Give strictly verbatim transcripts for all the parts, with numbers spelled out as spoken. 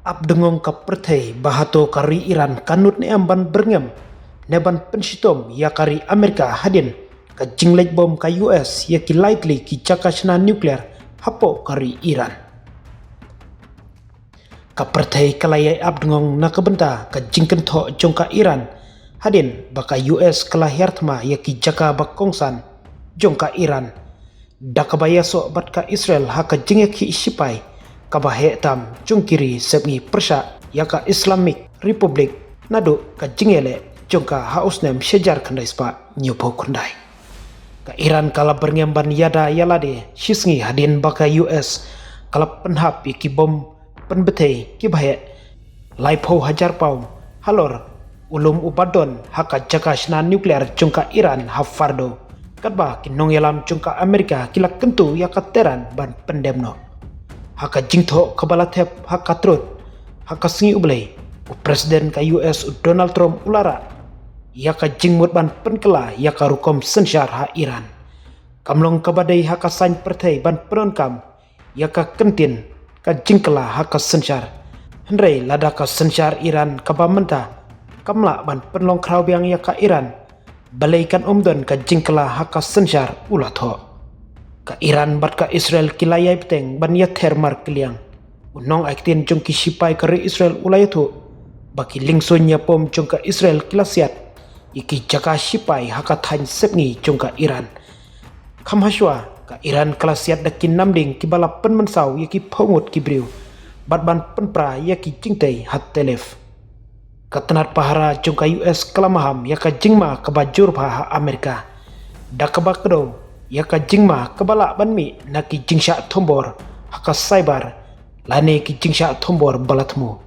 Ap dngong ka pyrthei ba hato ka ri Iran ka nud ne em ban byrngem ne ban pynshitom ïa ka ri Amerika hadien ka jingleit bom ka U S ïa ki lai tylli ki jaka shna nuclear hapoh ka ri Iran. Ka pyrthei ka la ïai ap dngong na ka bynta ka jingkynthoh jong ka Iran hadien ba ka U S ka la hiar thma ïa ki jaka ba kongsan jong ka Iran da kaba ïasoh bad ka Israel ha ka jingïakhih shipai kaba heh tam jong ki ri sepngi pyrshah ïa ka Islamic Republic naduh ka jingïaleh jong ka ha u snem shi hajar khyndai spah hynñiewphew khyndai. Ka Iran ka la byrngem ban ïada ïa lade shisngi hadien ba ka U S ka la pynhap ïa ki bom pynbthei kiba heh laiphew hajar paum halor u lum uba don ha ka jaka shna nuclear jong ka Iran ha Fordow, katba ki nongïalam jong ka Amerika ki la kyntu ïa ka Tehran ban pyndem noh. Ha ka jingthoh kaba la thep ha ka Truth ha ka Sngi U Blei, u President ka U S u Donald Trump u la rah ïa ka jingmut ban pynkylla ïa ka rukom synshar ha Iran. Kam long kaba dei ha ka saiñ pyrthei ban pyndonkam ïa ka kyntien ka jingkylla ha ka synshar, hynrei lada ka synshar Iran kaba mynta kam lah ban pynlong khraw biang ïa ka Iran, balei kan ym don ka jingkylla ha ka synshar, u la thoh. Ka Iran bad ka Israel ki la ïai bteng ban ïather markylliang. U nongai ktien jong ki shipai ka ri Israel u la ïathuh ba ki lyngsuiñ ïapom jong ka Israel ki la siat ïa ki jaka shipai ha ka thaiñ sepngi jong ka Iran. Kham hashwa ka Iran ka la siat da ki namding kiba la pynmynsaw ïa ki phew ngut ki briew bad ban pynpra ïa ki jingtei ha Tel Aviv. Ka tnat pahara jong ka U S ka la maham ïa ka jingma kaba jur bha ha Amerika da kaba kdew ïa ka jingma kaba lah ban mih na ki jingshah thombor ha ka cyber lane ki jingshah thombor ba la thmu.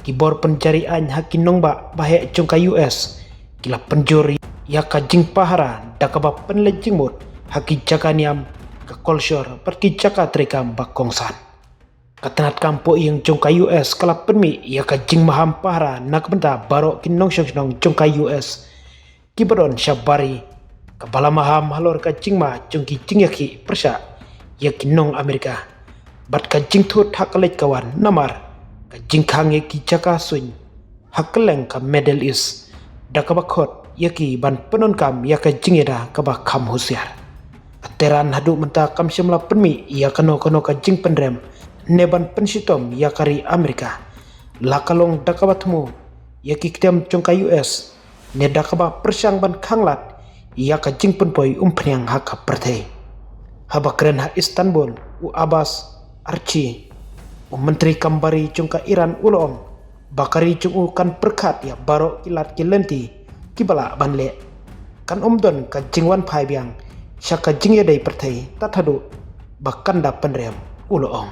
Ki bor pynjari aiñ ha ki nongbah ba heh jong ka U S ki la pynjur ïa ka jingpahara da kaba pynleit jingmut ha ki jaka niam, ka kolshor bad ki jaka treikam ba kongsan. Ka tnat kam poh ïing jong ka U S ka la pynmih ïa ka jingmaham pahara na ka bynta baroh ki nongshong shnong jong ka U S kiba don sha bari, kaba la maham halor ka jingma jong ki jingïakhih pyrshah ïa ki nong Amerika bad ka jingthut ha ka leit ka wan namar ka jingkhang ïa ki jaka suiñ ha kylleng ka Middle East da kaba khot ïa ki ban pyndonkam ïa ka jingïada kaba kham husiar. Ka Tehran haduh mynta kam shym la pynmih ïa kano kano ka jingpynrem ne ban pynshitom ïa ka ri Amerika, la ka long da kaba thmu ïa ki ktien jong ka U S ne da kaba pyrshang ban khanglad ïa ka jingpynpoi umphniang ha ka pyrthei. Haba kren ha Istanbul, u Abbas Araqchi, u myntri kam bari jong ka Iran u la ong ba ka ri jong u kan pyrkhat ïa baroh ki lad ki lynti kiba lah ban leh. Kan ym don ka jingwan phai biang sha ka jingïadei pyrthei tad haduh ba kan da pynrem, u la ong.